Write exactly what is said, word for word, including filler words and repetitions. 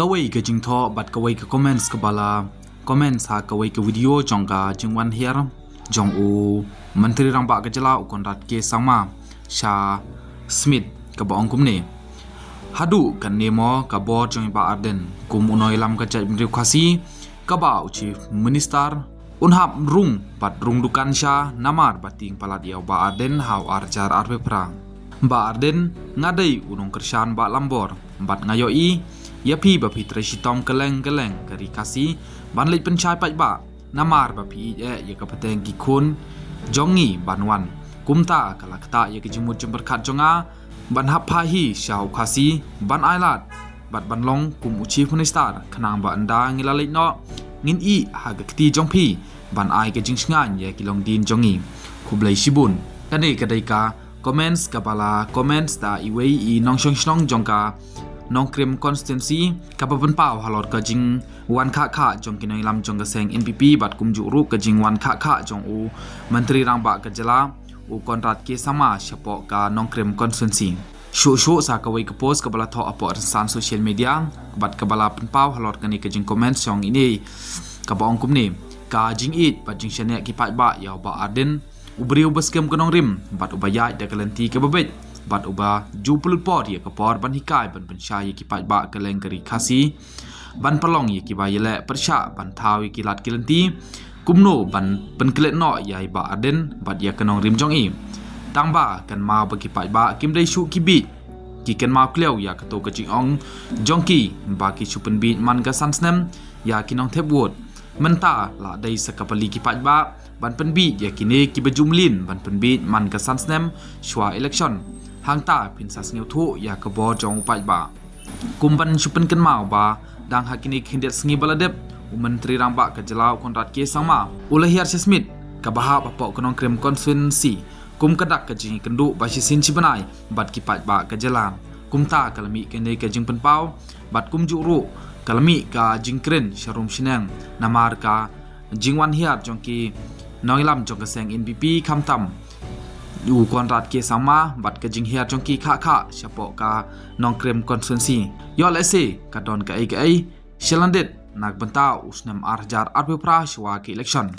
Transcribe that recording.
Kawei ka jingthoh bad kawei ka comments kaba la comments ha kawei ka video jong ka jingwan hiar jong u Myntri Rangbah ka jylla u Conrad K Sangma sha Smit kaba ong kumne. Haduh kane mo ka bor jong i Bah Ardent kum u nongïalam ka jaitbynriew Khasi kaba u Chief Minister un hap rung bad rung dukan sha namar ba tieng palat ïa u Bah Ardent ha u arjar arphew phra. Bah Ardent, nga dei u nongkyrshan ba lambor bad nga ïohi ïa phi ba phi trei shitom kylleng kylleng ka ri Khasi ban leit pynshai paidbah namar ba phi ïeit eh ïa ka pateng ki khun jong ngi ban wan. Kumta ka la ktah ïa ka jingmut jingpyrkhat jong nga ban hap phai hi sha u Khasi ban ailad bad ban long kum u Chief Minister khnang ba ynda ngi la leit noh ngin ïeh ha ka kti jong phi ban ai ka jingshngaiñ ïa ki longdien jong ngi. Khublei shibun. Kane ka dei ka comments kaba la comments da iwei i nongshong shnong jong ka Nongkrem constituency kaba pynpaw halor ka jingwan khah khah jong ki nongïalam jong ka seng N P P bad kumjuh ruh ka jingwan khah khah jong u Myntri Rangbah ka jylla u Conrad K Sangma shapoh ka Nongkrem constituency. Shuh shuh sa kawei ka post kaba la thoh hapoh rynsan social media bad kaba la pynpaw halor kane ka jingcomment jong ine kaba ong kumne, ka jingïeit bad jingshaniah ki paidbah ïa u Bah Ardent, u briew ba skhem ka nongrim bad uba ïaid da ka lynti kaba beit bad uba ju pynlut por ïa ka por ban hikai ban pynshai ïa ki paidbah kylleng ka ri Khasi ban pynlong ïa kiba ïaleh pyrshah ban thaw ïa ki lad ki lynti kumno ban pynklet noh ïa i Bah Ardent bad ïa ka nongrim jong i. Tangba kynmaw ba ki paidbah kim dei shuh ki bieit, ki kynmaw khlieh ïa kato ka jingong jong ki ba ki shu pynbieit man ka san snem ïa ki nongthep vote. Mynta la dei sa ka pali ki paidbah ban pynbieit ïa kine kiba ju mlien ban pynbieit man ka san snem shuwa election. Hangta phin sa sngewthuh ïa ka bor jong u paidbah. Kum ban shu pynkynmaw ba dang ha kine khyndiat sngi ba la dep u Myntri Rangbah ka jylla u Conrad K Sangma u la hiar sha Smit kaba hap hapoh ka Nongkrem constituency kum ka dak ka jingïakynduh ba shisien shi bnai bad ki paidbah ka jylla. Kumta ka la mih kane ka jingpynpaw bad kumjuh ruh ka la mih ka jingkren sharum shaneng namar ka jingwan hiar jong ki nongïalam jong ka seng N P P khamtam u Conrad K Sangma bad ka jinghiar jong ki khah khah shapoh ka Nongkrem constituency. Ïoh lehse ka don kaei kaei sha lyndet na ka bynta u snem ar hajar arphew phra shuwa ka election.